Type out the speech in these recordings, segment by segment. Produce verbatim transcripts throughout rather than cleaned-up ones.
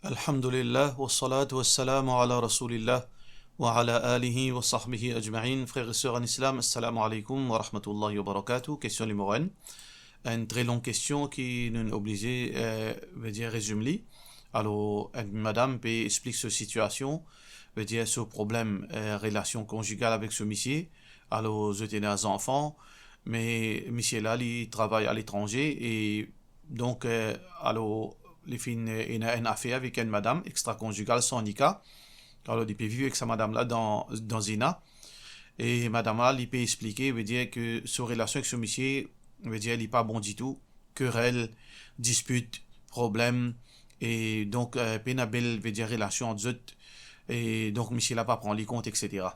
Alhamdulillah, wassalatu wassalamu ala Rasoulillah, wa ala alihi wa sahbihi ajma'in. Frer e ser an Islam, assalamu alaikum wa rahmatullahi wa barakatuh. Kestion nimero enn. Enn tre long kestion ki nou oblize, eh, vedir rezim li. Alor, enn madam pe explik so sitiasion, vedir so problem, eh, relasion konzigal avek so misie. Alor, zot ena zanfan, me misie la, li travay aletranze e donk, eh, alor, li finn, eh, ena enn afer avek enn madam extrakonzigal san nika. Alor, li pe viv ek sa madam la dan, dan zina. E madam la, li pe explike, vedir ke so relasion ek so misie, vedir li pa bon ditou, kerel, dispit, problem, e donk, eh, pena bel, vedir relasion ant zot, e donk misie la pa pran li kont, et cetera.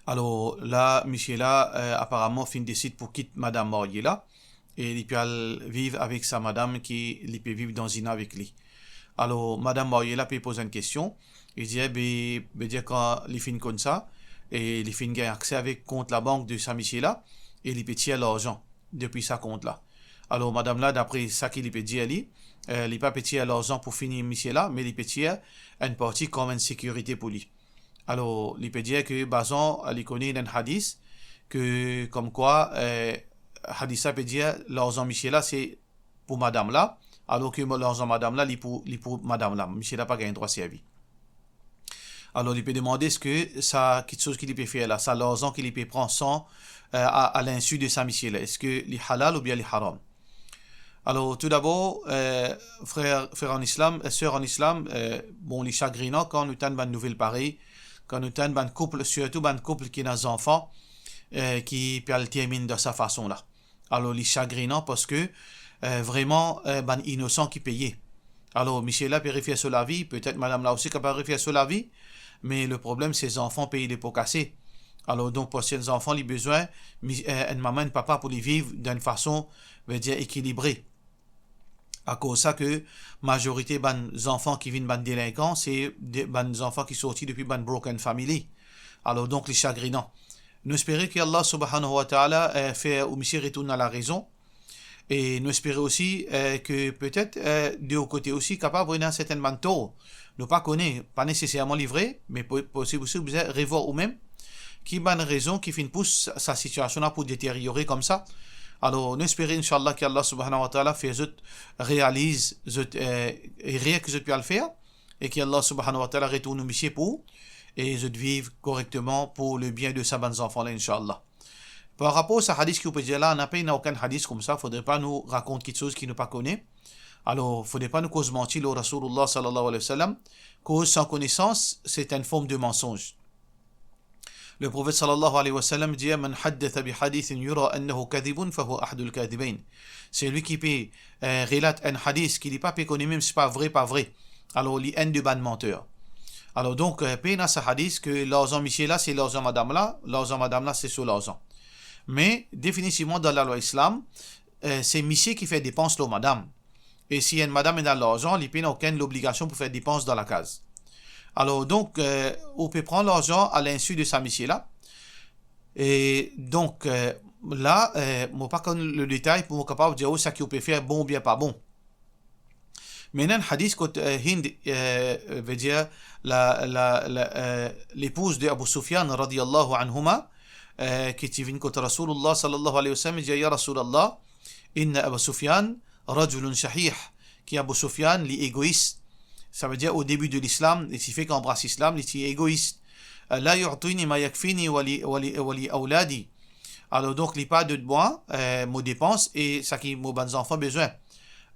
Alor la, misie la, eh, aparaman finn desid pou kit madam marye la, e li pe al viv avek sa madam ki li pe viv dan zina avek li. Alor, madam marye la pe poz enn kestion, li dir, be, vedir kan li finn konn sa, e li finn gagn akse avek kont labank de sa misie la, e li pe tir larzan depi sa kont la. Alor, madam la, dapre sa ki li pe dir li, eh, li pa pe tir larzan pou fini misie la, me li pe tir enn parti kom enn sekirite pou li. Alor, li pe dir ke bazan, li kone enn hadis, ke komkwa, eh, hadis la pe dir, larzan misie la, se pou madam la, alor ke mo-, larzan madam la, li pou, li pou madam la. Misie la pa gagn drwa servi. Alor, li pe demande eski sa kiksoz ki li pe fer la, sa larzan ki li pe pran san, eh, a, a linsu de sa misie la, eski li halal oubien li haram? Alor, toudabor, eh, frer, frer an Islam, eh, ser an Islam, eh, bon, li sagrinan kan nou tann bann nouvel parey, kan nou tann bann koup, sirtou bann koup ki ena zanfan, eh, ki pe al terminn dan sa fason la. Alor, li sagrinan parski, eh, vreman, eh, bann inosan ki peye. Alor, misie la pe refer so lavi, petet madam la osi kapav refer so lavi, me le problem, se zanfan pey le po kase. Alor, donk, pou sa enn zanfan, li bizin, mi-, eh, enn mama, enn papa pou li viv dan enn fason, vedir, ekilibre. Akoz sa ke mazorite bann zanfan ki vinn bann delinkan, se de, bann zanfan ki sorti depi bann broken family. Alor, donk, li sagrinan. Nou espere ki Allah Subhanahu wa Ta'ala, eh, fer ou misie retourn a larezon. E nou espere osi, eh, ke petet, eh, de ou kote osi, kapav ena sertenn bann tor. Nou pa kone, pa neseserman li vre, me po-, posib osi ou bizin revwar ou mem ki bann rezon ki finn pous sa, sa sitiasion la pou deteryore koumsa. Alor, nou espere, inshallah, ki Allah Subhanahu wa Ta'ala fer zot realiz zot, eh, erer ki zot pe al fer, e ki Allah Subhanahu wa Ta'ala retourn ou misie pou ou, e zot viv korekteman pou le bien de sa bann zanfan la, inshallah. Par rapor sa hadis ki ou pe dir la, napa ena okenn hadis koumsa, fodre pa nou rakont kiksoz ki nou pa kone. Alor, fodre pa nou koz manti lor Rasoulillah sallallahu alayhi wa sallam, koz san konesans, se enn form de mansonz. Le Profet sallallahu alayhi wa sallam dir, "Man haddatha bi hadithin yura annahu kadhibun, fahuwa ahadul kadhibayn." Selwi ki pe, eh, relat enn hadis ki li pa pe kone mem si pa vre, pa vre, alor li enn de bann manter. Alor donk, eh, pena sa hadis ke larzan misie la, se larzan madam la, larzan madam la, se so larzan. Me, definitivman, dan lalwa Islam, eh, se misie ki fer depans lor madam. E si enn madam ena larzan, li pena okenn lobligasion pou fer depans dan lakaz. Alor donk, eh, ou pe pran larzan a linsu de sa misie la. E donk, eh, la, eh, mo pa konn le detay pou mo kapav dir ou sa ki ou pe fer bon oubien pa bon. Me ena enn hadis kot, eh, Hind, eh, vedir la, la, la, eh, lepouz de Abu Sufyan, radiyallahu anhuma, eh, ki ti vinn kot Rasoulillah sallallahu alayhi wa sallam, dir, "Ya Rasoulillah, inna Aba Sufyan rajulun shahih," ki Abu Sufyan, li egois. Savedir, o debi de Lislam, li ti fek anbras Lislam, li ti egois. "La yu'tini ma yakfini wa li, wa li, wa li awladi." Alor donk, li pa donn mwa, eh, mo depans e sa ki mo bann zanfan bizin.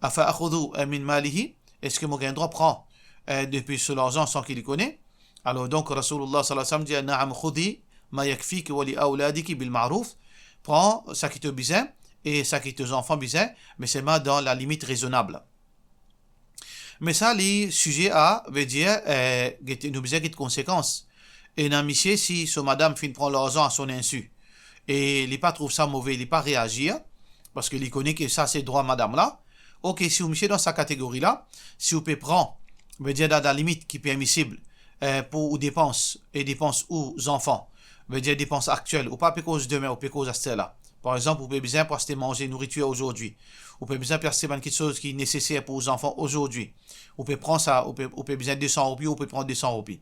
"Afa akhudhu, eh, min malihi?" Eski mo gagn drwa pran, eh, depi so larzan san ki li kone? Alor donk, Rasoulillah sallallahu alayhi wa sallam dir, "Naam, khudhi ma yakfiki wa li awladiki bil ma'ruf." Pran sa ki to bizin e sa ki to zanfan bizin, me selman dan lalimit rezonab. Me sa, li size a, vedir, eh, gete, nou bizin get konsekans. Ena misie, si so madam finn pran larzan a son insu, e li pa trouv sa move, li pa reazir, parski li kone ki sa se drwa madam la. Oke, si ou misie dan sa kategori la, si ou pe pran, vedir dan lalimit ki permisib, eh, pou ou depans, e depans ou zanfan, vedir depans aktiel, ou pa pe koz demin, ou pe koz aster la. Par exanp, ou pe bizin pou aste manze, nouritir ozordi. Ou pe bizin pou aste bann kiksoz ki neseser pou zanfan ozordi. Ou pe pran sa, ou pe, ou pe bizin de san roupi, ou pe pran de san roupi.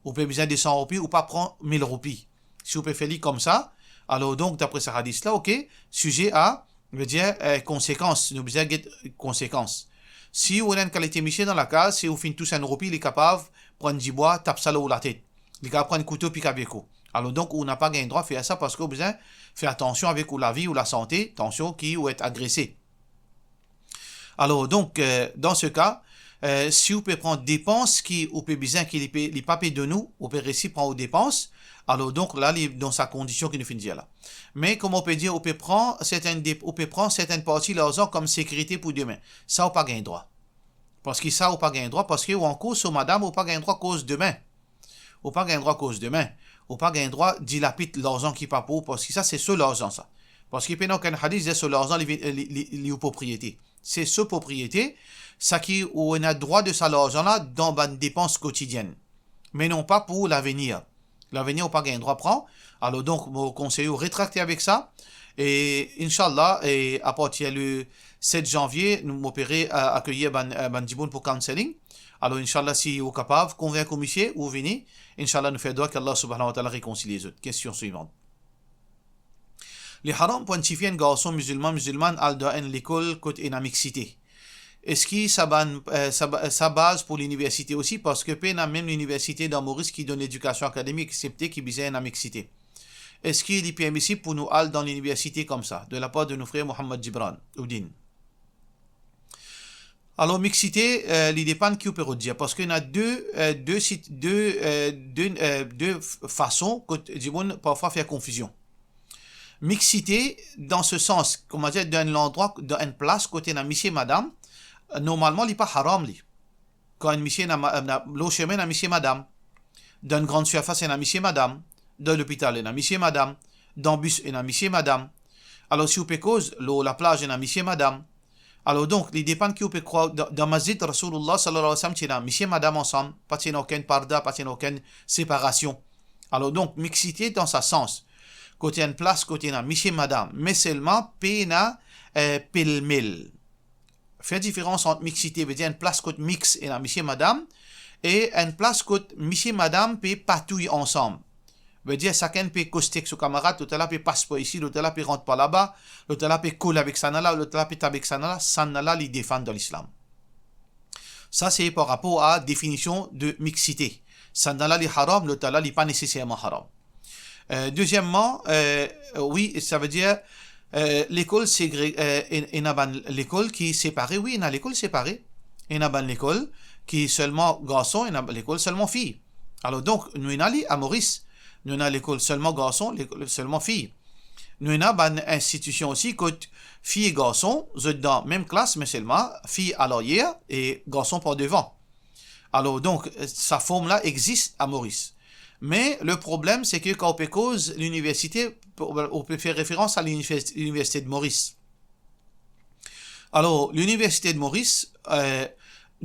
Ou pe bizin de san roupi, ou pa pran mil roupi. Si ou pe fer li koumsa, alor donk, dapre sa hadis la, oke, size a, vedir, eh, konsekans, nou bizin get konsekans. Si ou ena enn kalite misie dan lakaz, si ou finn tous enn roupi, li kapav pran dibwa, tap sa lor ou latet. Li kapav pran kouto, pik avek ou. Alor donk, ou napa gagn drwa fer sa, parski ou bizin fer atansion avek ou lavi, ou lasante, atansion ki ou et agrese. Alor donk, eh, dan se ka, eh, si ou pe pran depans ki ou pe bizin, ki li pe, li pa pe donn ou, ou pe resi pran ou depans, alor donk la, li dan sa kondision ki nou finn dir la. Me kouma ou pe dir, ou pe pran sertenn de-, ou pe pran sertenn parti larzan kom sekirite pou demin. Sa ou pa gagn drwa. Parski sa ou pa gagn drwa, parski ou ankor so madam, ou pa gagn drwa koz demin. Ou pa gagn drwa koz demin. Ou pa gagn drwa dilapid larzan ki pa pou ou, parski sa se so larzan sa. Parski pena okenn hadis dir so larzan li, li, li, li ou propriete. Se so propriete, seki ou ena drwa de sa larzan la dan bann depans kotidienn. Me non pa pou lavenir. Lavenir ou pa gagn drwa pran. Alor donk, mo konsey ou retrakte avek sa. E inshallah, e apartir le set zanvie, nou, mo pe re, eh, akeyir bann, eh, bann dimoun pou counselling. Alor, inshallah, si ou kapav konvink ou misie, ou vini, inshallah, nou fer dwa ki Allah subhanahu wa ta'ala rekonsilie zot. Kestion swivan. Li haram pou enn tifi, enn garson mizilman, mizilmann al dan enn lekol kot ena miksite. Eski sa bann, eh, sa ba-, sa baz pou liniversite osi? Parski pena mem liniversite dan Moris ki donn ledikasion akademik, exsepte ki bizin ena miksite. Eski li permisib pou nou al dan liniversite koumsa? De lapar de nou frer Mohammad Gibran Oudin. Alor, miksite, eh, li depann ki ou pe rod dir, parski ena de, eh, de sit-, de, eh, de, eh, de f-, fason kot dimoun parfwa fer konfizion. Miksite, dan se sans, kouma dir, dan enn landrwa, dan enn plas kot ena misie madam, normalman, li pa haram, li. Kan enn misie ena ma-, ena, lor sime ena misie madam, dan enn gran sirfas ena misie madam, dan lopital ena misie madam, dan bis ena misie madam. Alor, si ou pe koz, lor laplaz ena misie madam. Alor donk, li depann ki ou pe krwar. Dan, dan masjid Rasoulillah sallallahu alayhi wa sallam, ti ena misie madam ansam, pa ti ena okenn parda, pa ti ena okenn separasion. Alor donk, miksite dan sa sans. Kot enn plas kot ena misie madam, me selman pena, eh, pelmel. Fer diferans ant miksite, vedir enn plas kot miks ena misie madam, e enn plas kot misie madam pe patouy ansam. Vedir sakenn pe koste ek so kamarad, lotla pe pas par isi, lotla pe rant par laba, lotla pe kol avek sannla, lotla pe tab ek sannla, sannla li defann dan Lislam. Sa se par rapor a definision de miksite. Sannla li haram, lotla li pa neseserman haram. Eh, dezieman, eh, wi, sa vedir, eh, lekol segre-, eh, en-, ena bann lekol ki separe, wi, ena lekol separe. Ena bann lekol ki selman garson, ena lekol selman fi. Alor donk, nou ena li a Moris. Nou ena lekol selman garson, lekol selman fi. Nou ena bann institision osi kot fi e garson, zot dan mem klas, me selman fi alaryer e garson par devan. Alor donk, sa form la existe a Moris. Me le problem, se ke kan ou pe koz liniversite, ou pe fer referans a linivers-, Liniversite de Moris. Alor, Liniversite de Moris, eh,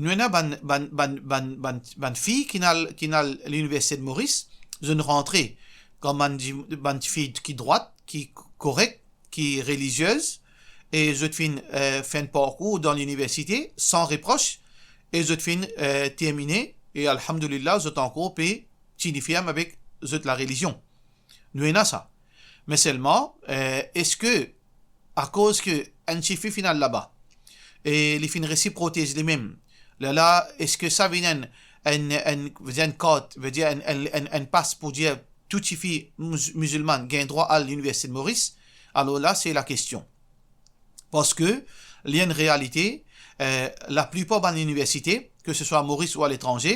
nou ena bann, bann, bann, bann, bann, bann fi ki ena, ki ena Liniversite de Moris, zot rantre kouma bann di-, bann tifi ki drwat, ki korek, ki reliziez, e zot finn, eh, fer enn parkour dan liniversite san repros, e zot finn, eh, termine, e alhamdulillah, zot ankor pe tini ferm avek zot larelizion. Nou ena sa. Me selman, eh, eske akoz ke enn tifi finn al laba, e li finn resi protez limem, lerla, eske sa vinn enn, enn, enn, vedir enn kart, vedir enn, enn, enn, enn pas pou dir tou tifi miz-, mizilmann gagn drwa al Liniversite de Moris? Alor la, se lakestion. Parski li enn realite, eh, laplipar bann liniversite, ke se swa Moris ou aletranze,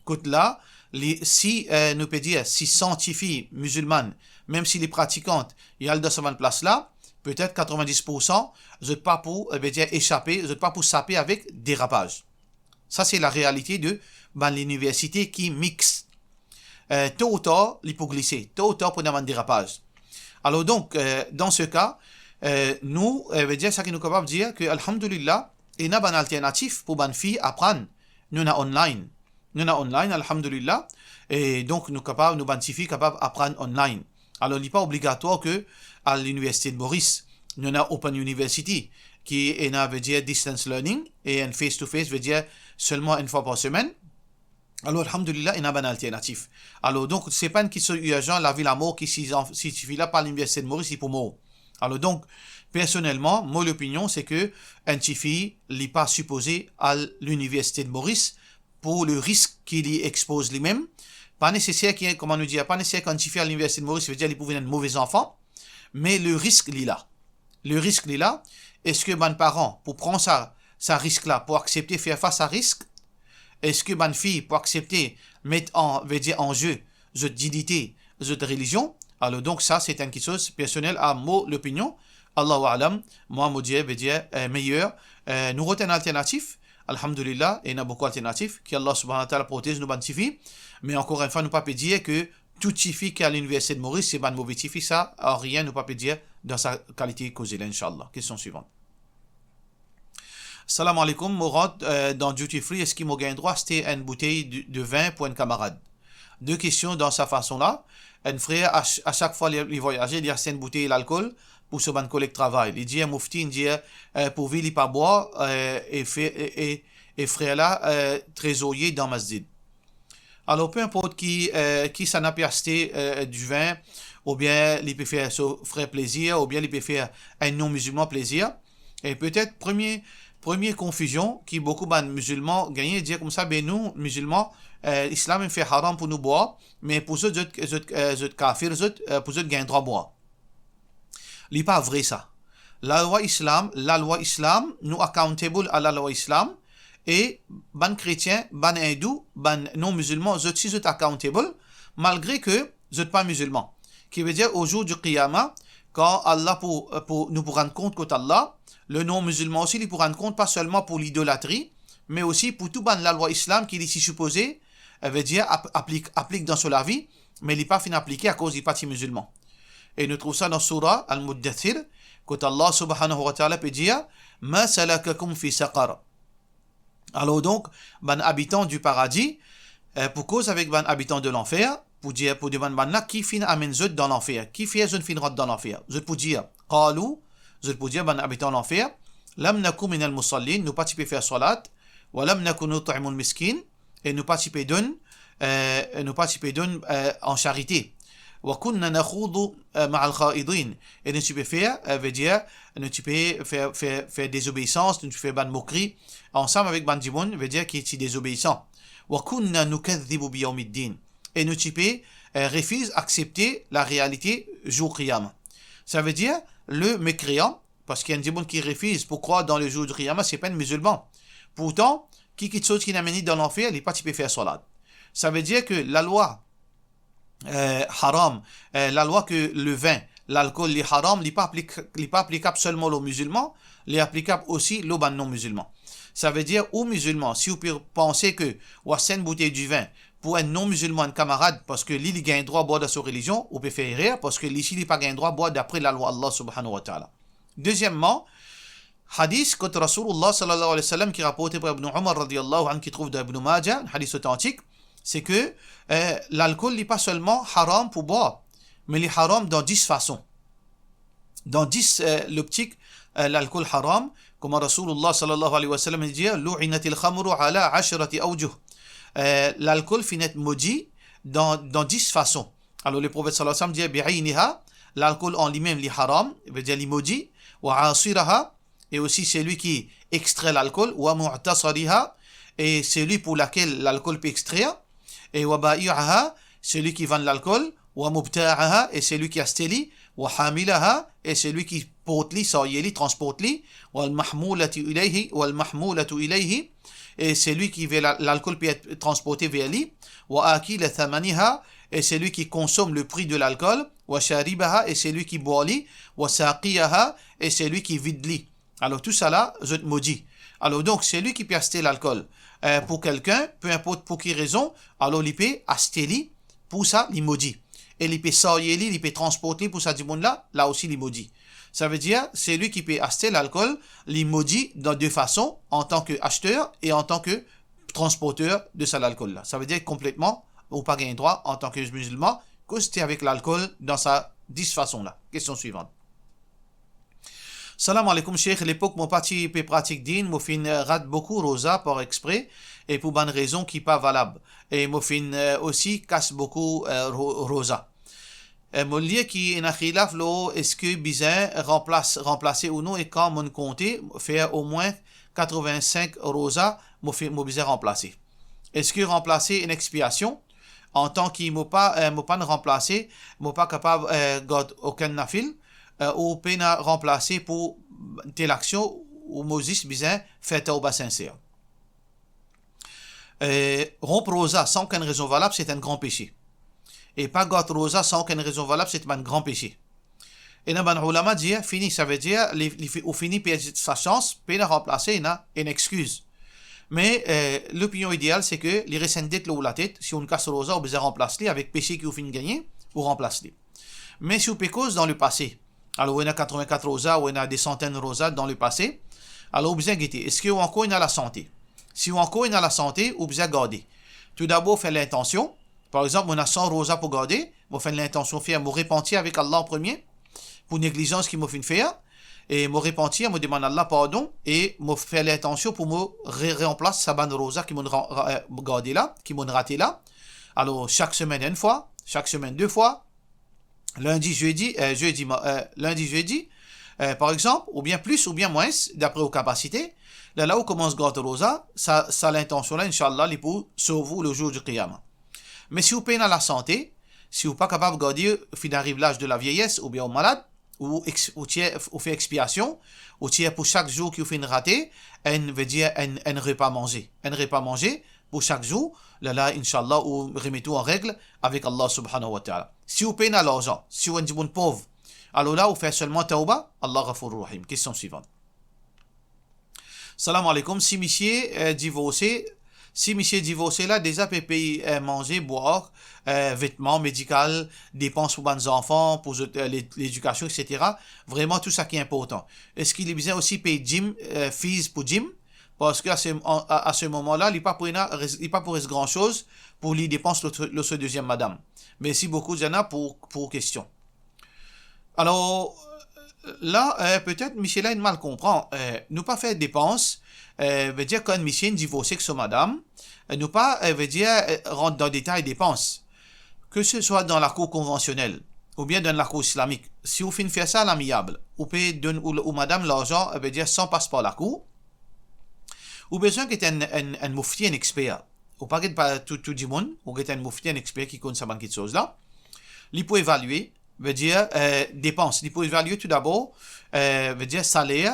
kot la, li, si, eh, nou pe dir, si san tifi mizilmann, mem si li pratikant, li al dan sa bann plas la, petet katrevindis poursan, zot pa pou, eh, vedir esape, zot pa pou sape avek derapaz. Sa se larealite de bann liniversite ki miks. Eh, to ou tar, li pou glise. To ou tar pou ena bann derapaz. Alor donk, eh, dan se ka, eh, nou, eh, vedir sa ki nou kapav dir ke, alhamdulillah, ena bann alternatif pou bann fi aprann. Nou ena online. Nou ena online, alhamdulillah. E donk, nou kapav, nou bann tifi kapav aprann online. Alor, li pa obligatwar ke al Liniversite de Moris. Nou ena Open University, ki ena, vedir, distance learning, e enn face to face, vedir selman enn fwa par semenn. Alor, alhamdulillah, ena bann alternatif. Alor, donk, se pa enn kiksoz irzan, lavi lamor, ki si zan-, si tifi la pa al Liniversite de Moris, li pou mor. Alor, donk, personelman, mo lopinion, se ke enn tifi, li pa sipoze al Liniversite de Moris pou le risk ki li expoz limem. Pa neseser ki, kouma nou dir, pa neseser ki enn tifi al Liniversite de Moris, vedir li pou vinn enn move zanfan, me le risk li la. Le risk li la, eski bann paran pou pran sa, sa risk la, pou aksepte fer fas sa risk? Eski bann fi pou aksepte met an, vedir, an ze zot dinite, zot relizion? Alor, donk, sa, se enn kiksoz personel a mo lopinion. Allahu a'lam, mwa, mo dir, vedir, eh, meyer, eh, nou rod enn alternatif. Alhamdulillah, ena boukou alternatif. Ki Allah subhanahu wa ta'ala protez nou bann tifi. Me ankor enn fwa, nou pa pe dir ke tou tifi ki al Liniversite de Moris, se bann move tifi, sa, aryen nou pa pe dir dan sa kalite koze la, inshallah. Kestion swivan. Salam aleykoum, mo rant, eh, dan duty free, eski mo gagn drwa aste enn boutey de, de vin pou enn kamarad? De kestion dan sa fason la. Enn frer, a ch-, a sak fwa li, li vwayaze, li aste enn boutey lalkol pou so bann koleg travay. Li dir, mufti inn dir, eh, pourvi li pa bwar, eh, e fe-, e, e, e frer la, eh, trezorye dan masjid. Alor, pe inport ki, eh, ki sa ena pe aste, eh, divin, oubien li pe fer so frer plezir, oubien li pe fer enn non-mizilman plezir. E petet premie, premie konfizion ki boukou bann mizilman gagne, dir koumsa, be nou, mizilman, eh, Islam inn fer haram pou nou bwar, me pou zot, zot, zot, eh, zot kafir, zot, eh, pou zot gagn drwa bwar. Li pa vre sa. Lalwa Islam, lalwa Islam, nou accountable a lalwa Islam, e bann kretien, bann indou, bann non-mizilman, zot si zot accountable, malgre ke zot pa mizilman. Ki vedir, o zour di Qiyama, kan Allah pou, pou, nou pou rann kont kot Allah, le non-mizilman osi, li pou rann kont pa selman pou lidolatri, me osi pou tou bann lalwa Islam ki li ti sipoze, eh, vedir, ap-, aplik, aplik dan so lavi, me li pa finn aplike akoz li pa ti mizilman. E nou trouv sa dan soura Al-Muddathir, kot Allah subhanahu wa ta'ala pe dir, "Ma salakakum fi saqar?" Alor donk, bann abitan di paradi, eh, pou koz avek bann abitan de lanfer, pou dir, pou demann bann la, ki finn amenn zot dan lanfer? Ki fer zot finn rant dan lanfer? Zot pou dir, qalu, zot pou dir, bann abitan lanfer, "Lam naku minal musallin", nou pa ti pe fer salat, "wa lam naku nut'imul miskin", e nou pa ti pe donn, eh, nou pa ti pe donn, eh, an sarite. "Wa kunna nakhudu, eh, ma'al khaidin", e nou ti pe fer, eh, vedir, nou ti pe fer, fer, fer dezobeisans, nou ti pe fer bann mokri ansam avek bann dimoun, vedir ki ti dezobeisan. "Wa kunna nukadhibu biyawmiddin", e nou ti pe, eh, refiz aksepte larealite zour Qiyama. Savedir, le mekreyan, parski enn dimoun ki refiz pou krwar dan le zour di Qiyama, se pa enn mizilman. Pourtan, ki kiksoz ki inn amenn li dan lanfer, li pa ti pe fer salat. Savedir ke lalwa, eh, haram, eh, lalwa ke levin, lalkol, li haram, li pa aplik-, li pa aplikab selman lor mizilman, li aplikab osi lor bann non-mizilman. Savedir, ou mizilman, si ou pe panse ke ou aste enn boutey divin pou enn non-mizilman, enn kamarad, parski li, li gagn drwa bwar dan so relizion, ou pe fer erer, parski li si li pa gagn drwa bwar dapre lalwa Allah subhanahu wa ta'ala. Dezieman, hadis kot Rasoulullah sallallahu alayhi wa sallam ki raporte par Ibn Umar radiyallahu anhu, ki trouv dan Ibn Majah, hadis otantik, se ke, eh, lalkol li pa selman haram pou bwar, me li haram dan dis fason. Dan dis, eh, loptik, eh, lalkol haram, kouma Rasoulullah sallallahu alayhi wa sallam dir, "Lu'inatil khamru ala ashrati awjuh." Eh, lalkol finn et modi dan, dan dis fason. Alor, le Profet sallallahu alayhi wa sallam dir, "Bi'ayniha", lalkol an limem li haram, vedir li modi, "wa asiraha", e osi selwi ki extrer lalkol, "wa mu'tasiriha", e selwi pou lakel lalkol pe extrer, e "wa ba'i'aha", selwi ki vann lalkol, "wa mubta'aha", e selwi ki aste li, "wa hamilaha", e selwi ki port li, sarye li, transport li, "wal mahmulatu ilayhi, wal mahmulatu ilayhi", e selwi ki ver la-, lalkol pe et transporte ver li, "wa akila thamaniha", e selwi ki konsom le pri de lalkol, "wa sharibaha", e selwi ki bwar li, "wa saqiyaha", e selwi ki vid li. Alor, tousala, zot modi. Alor, donk, selwi ki pe aste lalkol, eh, pou kelkenn, pe inport pou ki rezon, alor, li pe aste li, pou sa, li modi. E li pe sarye li, li pe transport li pou sa dimoun la, la osi, li modi. Savedir, selwi ki pe aste lalkol, li modi dan de fason, antan ke achter e antan ke transporter de sa lalkol la. Savedir, konpletman, ou pa gagn drwa, antan ke mizilman, koste avek lalkol dan sa dis fason la. Kestion swivan. Salam aleykoum, Sheikh. Lepok mo pa ti pe pratik din, mo finn, eh, rat boukou roza par expre e pou bann rezon ki pa valab. E mo finn, eh, osi kas boukou, eh, ro-, roza. Eh, mo lir ki ena khilaf lor eski bizin ranplas-, ranplase ou non, e kan monn konte, fer omwin katrovin-sink roza, mo fi-, mo bizin ranplase. Eski ranplase enn expiasion? Antan ki mo pa, eh, mo pa'nn ranplase, mo pa kapav, eh, gard okenn nafil, eh, ou pena ranplase pou tel aksion, ou mo zis bizin fer tawba sinser. Eh, romp roza san okenn rezon valab, se enn gran pese. E pa gard roza san okenn rezon valab, se enn gran pese. Ena bann oulama dir, fini, savedir, li, li fi-, ou fini perdi sa sans, pena ranplase, ena enn exkiz. Me, eh, lopinion ideal, se ke li res enn det lor latet, si ou kas roza, ou bizin ranplas li avek pese ki ou finn gagne, ou ranplas li. Me si ou pe koz dan lepase, alor ou ena katrovin-kat roza, ou ena de santenn roza dan lepase, alor ou bizin gete, eski ou ankor ena lasante? Si ou ankor ena lasante, ou bizin garde. Toudabor, fer lintansion. Par exanp, mo ena san roza pou garde, mo fer lintansion fer, mo repanti avek Allah an premie, pou neglizans ki mo finn fer, e mo repanti, mo demann Allah pardon, e mo fer lintansion pou mo re-, ranplas sa bann roza ki mo'nn ra-, ra-, eh, garde la, ki mo'nn rate la. Alor, sak semenn enn fwa, sak semenn de fwa, lindi, zedi, eh, zedi, ma-, eh, lindi, zedi, eh, par exanp, oubien plis, oubien mwins, dapre ou kapasite, lerla ou koumans gard roza, sa, sa lintansion la, inshallah, li pou sov ou le zour di Qiyama. Me si ou pena lasante, si ou pa kapav garde, finn ariv laz de lavieyes, oubien ou malad, ou ex-, ou tir, ou fer expiasion, ou tir pou sak zour ki ou finn rate, enn, vedir enn, enn repa manze. Enn repa manze pou sak zour, lerla, inshallah, ou remet ou an reg avek Allah subhanahu wa ta'ala. Si ou pena larzan, si ou enn dimoun pov, alor la, ou fer selman tawba, Allah Ghafour Rahim. Kestion swivan. Salam aleykoum. Si misie, eh, divorse, si misie divorse la, deza pe pey, eh, manze, bwar, eh, vetman, medikal, depans pou bann zanfan, pou zot, eh, le-, ledikasion, et cetera. Vreman, tou sa ki inportan. Eski li bizin osi pey dim, eh, fees pou dim? Parski a se, a, a, a se moman la, li pa pou ena res-, li pa pou res gran soz pou li depans lor, lor so deziem madam. Mersi boukou, Diana, pou, pou kestion. Alor, la, eh, petet misie la inn mal konpran. Eh, nou pa fer depans, eh, vedir kan misie inn divorse ek so madam, eh, nou pa, eh, vedir, eh, rant dan detay depans. Ke se swa dan lakour konvansionel, oubien dan lakour islamik, si ou finn fer sa lamiab, ou pe donn ou, ou madam larzan, eh, vedir san pas par lakour, ou bizin get enn, enn, enn mufti, enn exper. Ou pa get pa tou, tou dimoun, ou get enn mufti, enn exper ki konn sa bann kiksoz la. Li pou evalie, vedir, eh, depans. Li pou evalie toudabor, eh, vedir saler,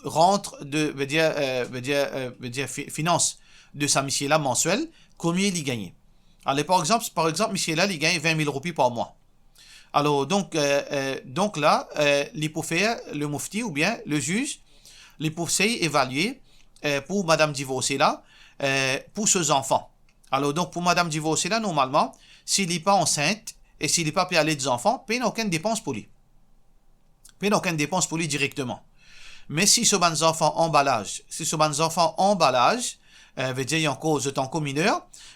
rant de, vedir, eh, vedir, eh, vedir fi-, finans de sa misie la mansiel, komie li gagne. Ale, par exanp, par exanp, misie la, li gagne vin mil roupi par mwa. Alor, donk, eh, eh, donk la, eh, li pou fer le mufti oubien le ziz, li pou sey evalie, eh, pou madam divorse la, eh, pou so zanfan. Alor, donk, pou madam divorse la, normalman, si li pa ansint e si li pa pe al et zanfan, pena okenn depans pou li. Pena okenn depans pou li direkteman. Me si so bann zanfan anba laz, si so bann zanfan anba laz, eh, vedir ankor, zot ankor miner,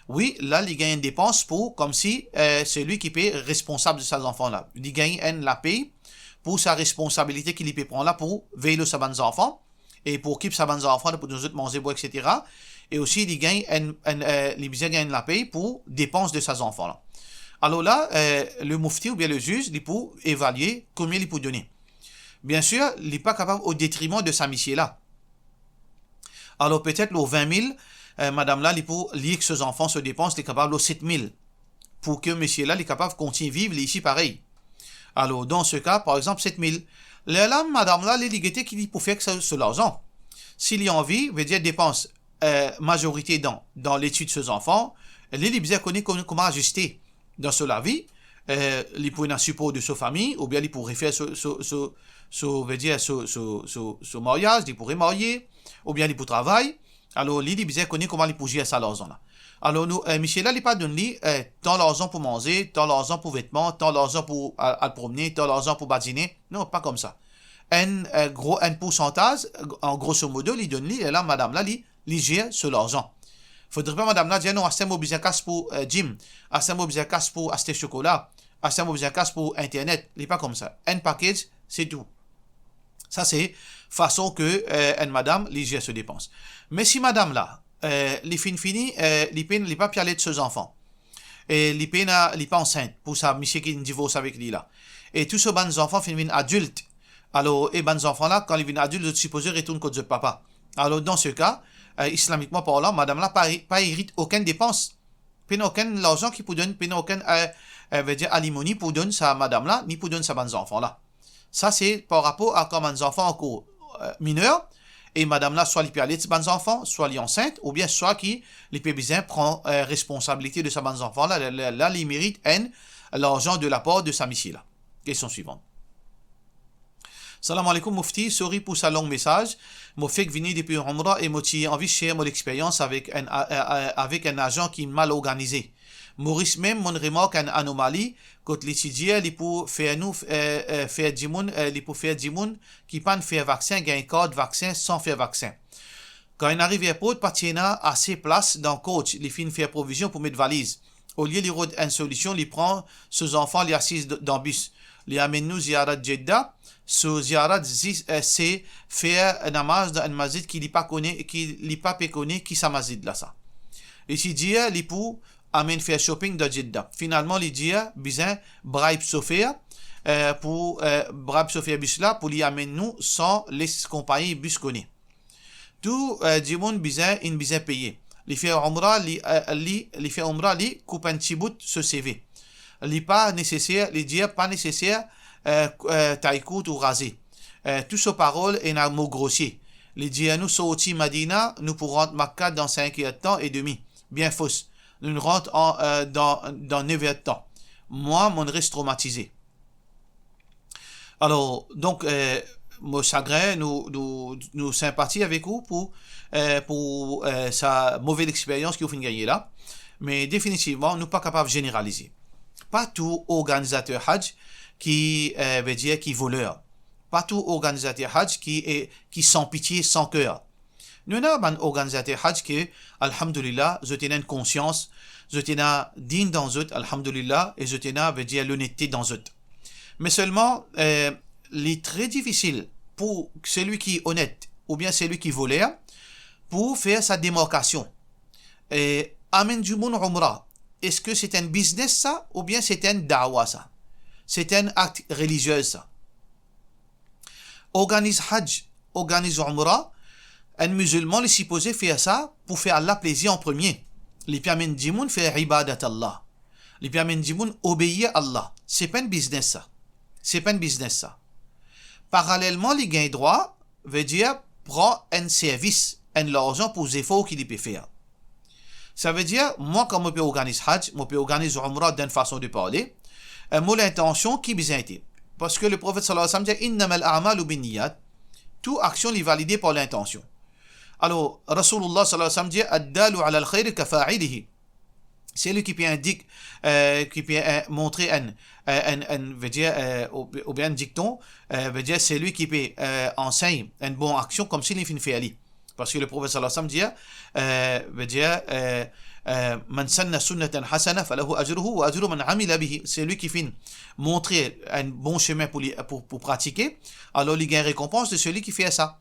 wi, la, li gagn enn depans pou, koumsi, eh, se li ki pe responsab de sa zanfan la. Li gagn enn lapey pou sa responsabilite ki li pe pran la pou vey lor sa bann zanfan, e pou okip sa bann zanfan, pou donn zot manze, bwar, et cetera. E osi, li gagn enn, enn, eh, li bizin gagn enn lapey pou depans de sa zanfan la. Alor la, eh, le mufti oubien le ziz, li pou evalie komie li pou done. Biensir, li pa kapav o detriman de sa misie la. Alor, petet lor vin mil, eh, madam la, li pou, li ek so zanfan, so depans, li kapav lor set mil. Pou ke misie la, li kapav kontign viv, li isi parey. Alor, dan se ka, par exanp, set mil. Lerla, madam la, li, li gete ki li pou fer ek so, so larzan. Si li anvi, vedir depans, eh, mazorite dan, dan letid so zanfan, li, li bizin kone kouma, kouma aziste dan so lavi, eh, li pou ena sipor de so fami, oubien li pou refer so, so, so, so, vedir so, so, so, so maryaz, li pou remarye, oubien li pou travay. Alor, li, li bizin kone kouma li pou zer sa larzan la. Alor, nou, eh, misie la, li pa donn li, eh, tan larzan pou manze, tan larzan pou vetman, tan larzan pou al, al promne, tan larzan pou badine. Non, pa koumsa. Enn, eh, gro, enn poursantaz, an grosso modo, li donn li, e la, madam la, li, li zer so larzan. Fodre pa madam la dir, "Non, aster mo bizin kas pou, eh, dim, aster mo bizin kas pou aste sokola, aster mo bizin kas pou internet." Li pa koumsa. Enn package, se tou. Sa se fason ke, eh, enn madam, li zer so depans. Me si madam la, eh, li finn fini, eh, li pena, li pa pe alet so zanfan, e li pena, li pa ansint pou sa misie ki inn divors avek li la, e tou so bann zanfan finn vinn adilt, alor, e bann zanfan la, kan li vinn adilt, zot sipoze retourn kot zot papa. Alor, dan se ka, eh, islamikman parlan, madam la pa, pa erit okenn depans. Pena okenn larzan ki pou donn, pena okenn, eh, eh, vedir alimoni pou donn sa madam la, ni pou donn sa bann zanfan la. Sa se par rapor a kan bann zanfan ankor, eh, miner, e madam la swa li pe alet bann zanfan, swa li ansint, oubien swa ki li pe bizin pran, eh, responsabilite de sa bann zanfan la, la, la, la, li merit enn larzan de lapar de sa misie la. Kestion swivan. Salam alaikum Mufti, sorry pou sa long mesaz. Mo fek vini depi Umra e mo ti anvi share mo lexperyans avek enn, a, a, a, avek enn azan ki mal organize. Moris mem, mo'nn remark enn anomali, kot li ti dir li pou fer nou, eh, eh, fer dimoun, eh, li pou fer dimoun ki pa'nn fer vaksin gagn kart vaksin san fer vaksin. Kan inn ariv erport, pa ti ena ase plas dan coach, li finn fer provizion pou met valiz. Olie li rod enn solision, li pran so zanfan, li asiz d-, dan bis. Li amenn nou ziyarat Jeddah. So ziyarat zis, eh, se fer namaz dan enn masjid ki li pa kone, ki li pa pe kone ki sa masjid la sa. Li ti dir li pou amenn fer shopping dan Jeddah. Finalman, li dir bizin bribe sofer, eh, pou, eh, bribe sofer bis la pou li amenn nou san les konpagni bis kone. Tou, eh, dimoun bizin, inn bizin peye. Li fer Umra, li, eh, li, li fer Umra, li koup enn tibout so seve. Li pa neseser, li dir pa neseser, eh, k-, eh, tay kourt ou raze. Eh, tou so parol ena mo grosie. Li dir nou sorti Madina, nou pou rant Makka dan sink er tan e demi. Bien fos. Nou rant an, eh, dan, dan nev er tan. Mwa, mo'nn res tromatize. Alor, donk, eh, mo sagrin, nou, nou, nou sinpati avek ou pou, eh, pou, eh, sa move lexperyans ki ou finn gagne la. Me definitivman, nou pa kapav zeneralize. Pa tou organizater Hajj ki, eh, vedir ki voler. Pa tou organizater Hajj ki, eh, ki san pitie, san ker. Nou ena bann organizater Hajj ke, alhamdulillah, zot ena enn konsians, zot ena din dan zot, alhamdulillah, e zot ena, vedir, lonetete dan zot. Me selman, eh, li tre difisil pou selwi ki onet oubien selwi ki voler pou fer sa demarkasion. E amenn dimoun Umra, eski se enn biznes sa oubien se enn dawa sa? Se enn akt relizie sa? Organiz Hajj, organiz Umra, enn mizilman, li sipoze fer sa pou fer Allah plezir an premie. Li pe amenn dimoun fer ibadat Allah. Li pe amenn dimoun obeir Allah. Se pa enn biznes sa. Se pa enn biznes sa. Paralelman, li gagn drwa, vedir pran enn servis, enn larzan pou zefor ki li pe fer. Savedir, mwa, kan mo pe organiz Hajj, mo pe organiz Umra, dan enn fason de parle, eh, mo lintansion ki bizin ete. Parski Leprofet, sallallahu alayhi wa sallam, dir, "Innamal a'malu binniyat." Tou aksion, li valide par lintansion. Alor, Rasoulullah, sallallahu alayhi wa sallam, dir, "Ad-dalu alal khayri ka fa'ilihi." Selwi ki pe indik, eh, ki pe, eh, montre enn, eh, enn, enn, vedir, eh, ou, oubien enn dikton, eh, vedir selwi ki pe, eh, ansegn enn bon aksion, koumsi li finn fer li. Parski Leprofet, sallallahu alayhi wa sallam, dir, eh, vedir, eh, eh, "Man sanna sunnatan hasana falahu ajruhu wa ajru man amila bihi." Selwi ki finn montre enn bon semin pou li, pou, pou pratike, alor li gagn rekonpans de selwi ki fer sa.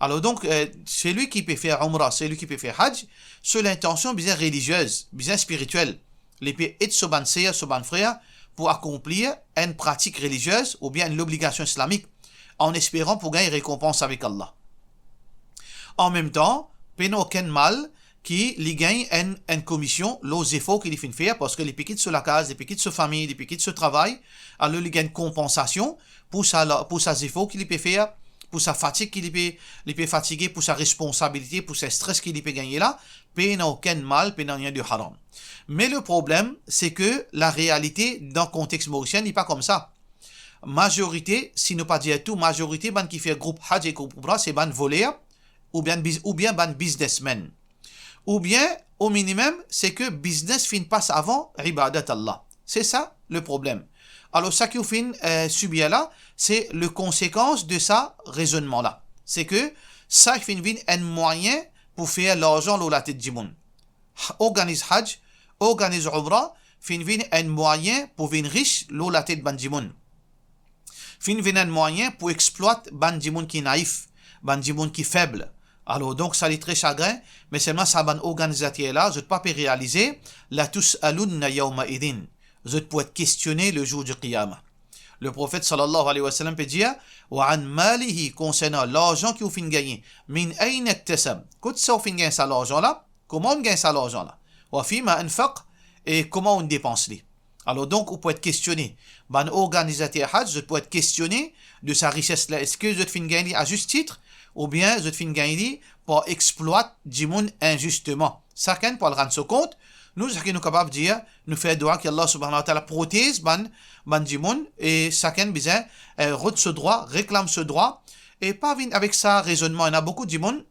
Alor donk, eh, selwi ki pe fer Umra, selwi ki pe fer Hajj, so lintansion bizin relizie, bizin spiritiel. Li pe ed so bann ser, so bann frer pou akonplir enn pratik relizie oubien enn lobligasion islamik, an esperan pou gagn rekonpans avek Allah. An mem tan, pena okenn mal ki li gagn enn, enn komision lor zefor ki li finn fer, parski li pe kit so lakaz, li pe kit so fami, li pe kit so travay, alor li gagn konpansasion pou sa la, pou sa zefor ki li pe fer, pou sa fatig ki li pe, li pe fatige, pou sa responsabilite, pou sa stres ki li pe gagne la, pena okenn mal, pena nanye de haram. Me le problem, se ke larealite dan kontex morisien, li pa koumsa. Mazorite, si nou pa dir tou, mazorite bann ki fer group Hajj e group Umra, se bann voler, oubien biz-, oubien bann biznesmenn. Oubien, o minimem, se ke biznes finn pas avan ibadat Allah. Se sa le problem. Alor, sa ki ou finn, eh, sibir la, se le konsekans de sa rezonnman la. Se ke sa finn vinn enn mwayin pou fer larzan lor latet dimoun. H-, organiz Hajj, organiz Umra, finn vinn enn mwayin pou vinn ris lor latet bann dimoun. Finn vinn enn mwayin pou explwat bann dimoun ki naif, bann dimoun ki feb. Alor, donk, sa li tre sagrin, me selman sa bann organizater la, zot pa pe realize, "Latus'alunna yawma idhin." Zot pou et kestione le zour di Qiyama. Le Profet, sallallahu alayhi wa sallam, pe dir, "Wa an malihi", konsernan larzan ki ou finn gagne, "min ayna iktasab", kot sa ou finn gagn sa larzan la, kouma ou gagn sa larzan la, "wa fima anfaq", e kouma ou depans li. Alor, donk, ou pou et kestione. Bann organizater Hajj, zot pou et kestione de sa rises la. Eski zot finn gagn li a zis tit, oubien zot finn gagn li par explwat dimoun inzisteman? Sakenn pou al rann so kont. Nou, seki nou kapav dir, nou fer dwa ki Allah subhanahu wa ta'ala protez bann, bann dimoun, e sakenn bizin, eh, rod so drwa, reklam so drwa, e pa vinn avek sa rezonnman. Ena boukou dimoun,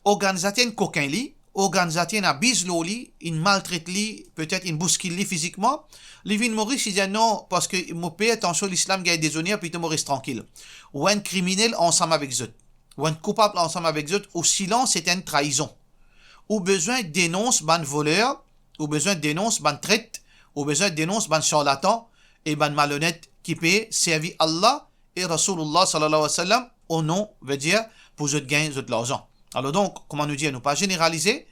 organizater inn kokin li, organizater inn abiz lor li, inn maltret li, petet inn bouskil li fizikman, li vinn Moris, li dir, "Non, parski mo per, atansion, Lislam gagn dezoner, plito mo res trankil." Ou enn kriminel ansam avek zot. Ou enn koupab ansam avek zot, ou silans se enn traizon. Ou bizin denons bann voler, ou bizin denons bann tret, ou bizin denons bann sharlatan e bann malonet ki pe servi Allah e Rasoulillah sallallahu alayhi wa sallam o non, vedir, pou zot gagn zot larzan. Alor donk, kouma nou dir, nou pa zeneralize,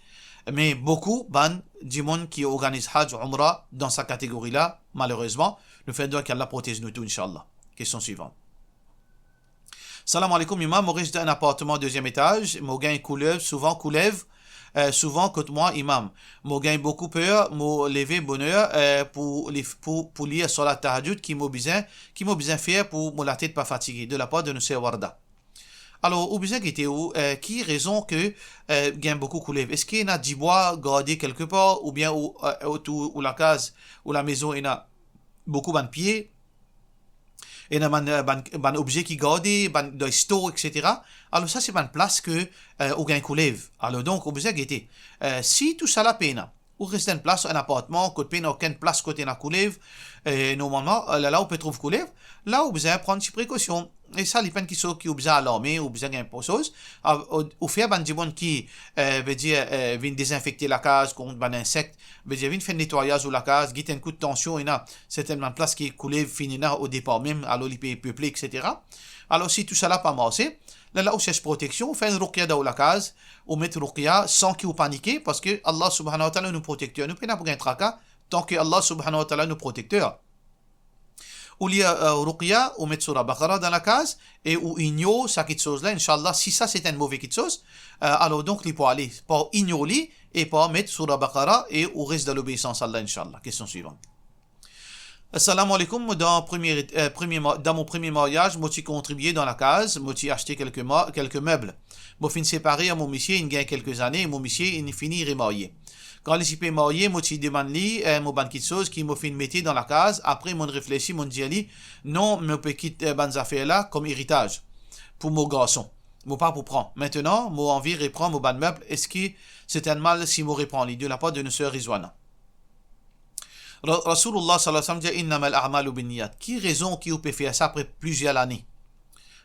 me boukou bann dimoun ki organiz Hajj, Umra dan sa kategori la, malerezman, nou fer dwa ki Allah protez nou tou, inshallah. Kestion swivan. Salam aleykoum, Imam. Mo res dan enn apartman deziem etaz. Mo gagn koulev, souvan koulev, eh, souvan kot mwa, Imam. Mo gagn boukou per, mo leve boner, eh, pou li, pou, pou lir salat tahajjud ki mo bizin, ki mo bizin fer pou mo latet pa fatige, de lapar de nou ser Warda. Alor, ou bizin gete ou, eh, ki rezon ki, eh, gagn boukou koulev. Eski ena dibwa garde kelkepar, oubien ou, eh, otour ou lakaz, ou lamezon, ena boukou bann pie, ena bann, bann, bann obze ki garde, bann, dan stor, et cetera. Alor sa se bann plas ki, eh, ou gagn koulev. Alor donk, ou bizin gete. Eh, si tousala pena, ou res dan enn plas, enn apartman, kot pena okenn plas kot ena koulev, eh, normalman, eh, la, la ou pe trouv koulev, la ou bizin pran ti prekosion. E sa, li pa enn kiksoz ki ou bizin alarme, ou bizin gagn enn soz. A, ou, ou fer bann dimoun ki, eh, vedir, eh, vinn dezinfekte lakaz kont bann insek, vedir vinn fer netwayaz ou lakaz, get enn kout tansion, ena sertin bann plas ki koulev finn ena o depar mem, alor li pe peple, et cetera. Alor, si tousala pa marse, la, la ou sers proteksion, ou fer enn ruqya dan ou lakaz, ou met ruqya san ki ou panike, parski Allah subhanahu wa ta'ala nou protekter. Nou pena pou gagn traka, tanki Allah subhanahu wa ta'ala nou protekter. Ou lir, eh, ruqya, ou met soura Baqara dan lakaz, e ou ignor sa kiksoz la, inshallah, si sa se enn move kiksoz, eh, alor donk li pou ale, par ignor li, e par met soura Baqara, e ou res dan lobeisans Allah, inshallah. Kestion swivan. Assalamu alaikum, dan premie, eh, premie ma-, dan mo premie maryaz, mo ti kontribie dan lakaz, mo ti aste kelke ma-, kelke meb. Mo finn separe ar mo misie, inn gagn kelke zane, mo misie inn fini remarye. Kan li ti pe marye, mo ti demann li, eh, mo bann kiksoz ki mo finn mete dan lakaz, apre mo'nn reflesi, mo'nn dir li, "Non, mo pe kit, eh, bann zafer la kom eritaz pou mo garson. Mo pa pou pran. Mintnan, mo anvi repran mo bann meb, eski se enn mal si mo repran li?" De lapar de nou ser Rizwana. Ra-, Rasoulillah sallallahu alayhi wa sallam dir, "Innamal a'malu binniyat." Ki rezon ki ou pe fer sa apre plizier lane?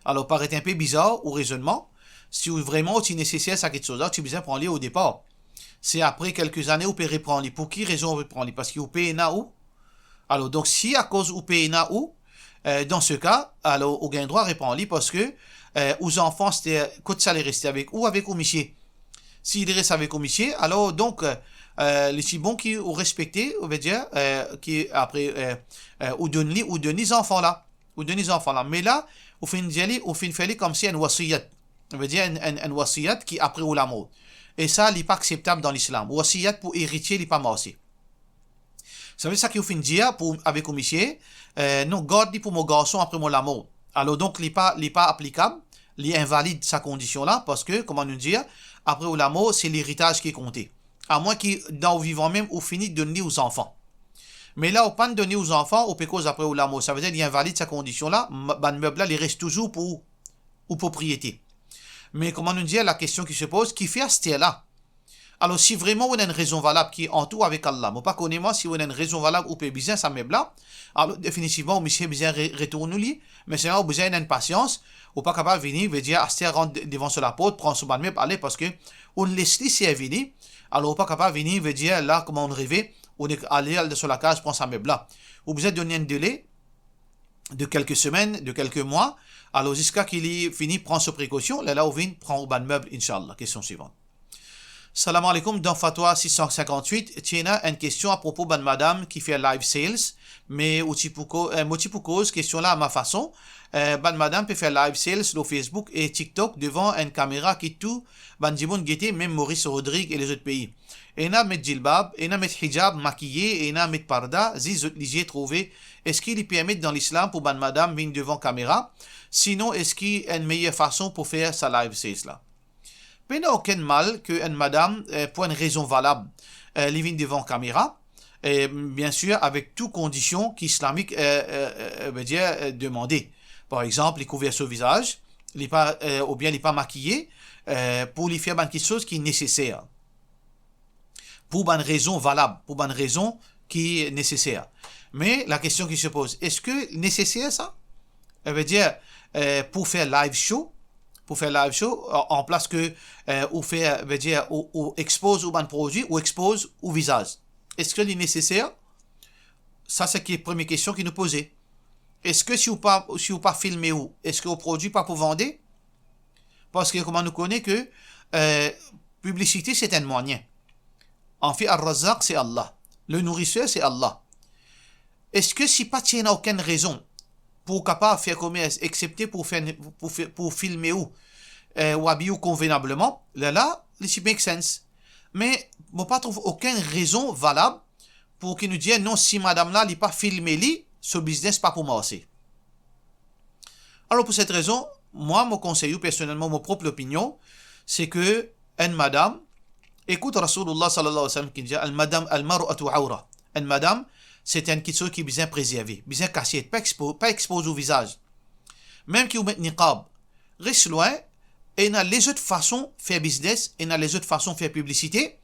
Alor, paret inpe bizar ou rezonnman, si ou vreman ou ti neseser sa kiksoz la, ou ti bizin pran li o depar. Se apre kelke zane ou pe repran li. Pou ki rezon ou repran li? Parski ou pena ou? Alor, donk, si akoz ou pena ou, eh, dan se ka, alor, ou gagn drwa repran li, parski, eh, ou zanfan, se, kot sa li reste, avek ou, avek ou misie? Si li res avek ou misie, alor, donk, eh, li ti bon ki ou respekte, ou vedir, eh, ki apre, eh, eh, ou donn li, ou donn li zanfan la. Ou donn li zanfan la. Me la, ou finn dir li, ou finn fer li komsi enn wasiyat. Vedir enn, enn, enn wasiyat ki apre ou lamor. E sa, li pa akseptab dan Lislam. Wasiyat pou eritie, li pa marse. Savedir sa ki ou finn dir pou, avek ou misie, eh, "Non, gard li pou mo garson apre mo lamor." Alor, donk, li pa, li pa aplikab, li invalid sa kondision la, parski, kouma nou dir, apre ou lamor, se leritaz ki konte. Amwin ki, dan ou vivan mem, ou fini donn li ou zanfan. Me la, ou pa'nn donn li ou zanfan, ou pe koz apre ou lamor. Savedir, li invalid sa kondision la, m-, bann meb la, li res touzour pou ou, ou propriete. Me kouma nou dir, lakestion ki se poz, ki fer aster la? Alor, si vreman ou ena enn rezon valab ki ant ou avek Allah, mo pa kone mwa, si ou ena enn rezon valab ou pe bizin sa meb la, alor definitivman, ou misie bizin re-, retourn ou li, me selman ou bizin ena enn pasians, ou pa kapav vini, vedir aster rant de-, devan so laport, pran so bann meb, ale, parski ou'nn les li servi li, alor ou pa kapav vini, vedir la, kouma ou'nn reve, ou nek ale, al dan so lakaz, pran sa meb la. Ou bizin donn li enn dele, de kelke semenn, de kelke mwa, Alor, ziska ki li fini pran so prekosion, lerla ou vinn pran ou bann meb, inshallah. Kestion swivan. Salam alaikum, dan Fatwa sis san sinkant-wit, ti ena enn kestion apropo bann madam ki fer live sales, me ou ti pou ko-, eh, mo ti pou koz kestion la a ma fason. Eh, bann madam pe fer live sales lor Facebook e TikTok devan enn kamera ki tou bann dimoun gete, mem Maurice, Rodrig e lezot pei. Ena met jilbab, ena met hijab, makiye, ena met parda, zis zot lizie trouve. Eski li permet dan Lislam pou bann madam vinn devan kamera? Sinon, eski enn meyer fason pou fer sa live sales la? Pena okenn mal ki enn madam, eh, pou enn rezon valab, eh, li vinn devan kamera, eh, biensir avek tou kondision ki islamik, eh, eh, eh, vedir, eh, demande. Par exanp, li kouver so vizaz, li pa, eh, oubien li pa makiye, eh, pou li fer bann kiksoz ki neseser. Pou bann rezon valab, pou bann rezon ki neseser. Me lakestion ki se poz, eski neseser sa? Savedir, eh, pou fer live show, pou fer live show, an, an plas ki, eh, ou fer, vedir, ou, ou expoz ou bann prodwi, ou expoz ou vizaz. Eski li neseser? Sa se ki premie kestion ki nou poze. Eski si ou pa, si ou pa filme ou, eski ou prodwi pa pou vande? Parski kouma nou kone ki, eh, piblisite se enn mwayin. Anfin, Ar-Razzaq se Allah. Le nourrisseur se Allah. Eski si pa ti ena okenn rezon pou ou kapav fer komers, exsepte pou fer, pou fer, pou filme ou, eh, ou abiy ou konvenableman, lerla, li ti make sense. Me mo pa trouv okenn rezon valab pou ki nou dir, non, si madam la, li pa filme li, so biznes pa pou marse. Alor, pou set rezon, mwa, mo konsey ou personelman, mo prop lopinion, se ki enn madam, ekout Rasoulillah sallallahu alayhi wa sallam ki dir, "Al-madam, al-mar'atu awra." Enn madam, se enn kiksoz ki bizin prezerve, bizin kasiet, pa expo-, pa expoz ou vizaz. Mem ki ou met niqab, res lwin, ena lezot fason fer biznes, ena lezot fason fer piblisite,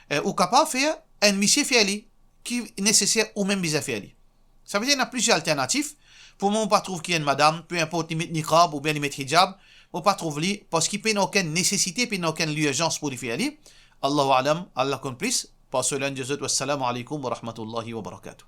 eh, ou kapav fer enn misie fer li, ki neseser ou mem bizin fer li. Savedir, ena plizier alternatif. Pou mwa, mo pa trouv ki enn madam, pe inport li met niqab oubien li met hijab, mo pa trouv li, parski pena okenn nesesite, pena okenn lirzans pou li fer li. Allahu a'lam, Allah konn plis. Pas so linn de zot, wassalamu alaikum wa rahmatullahi wa barakatuh.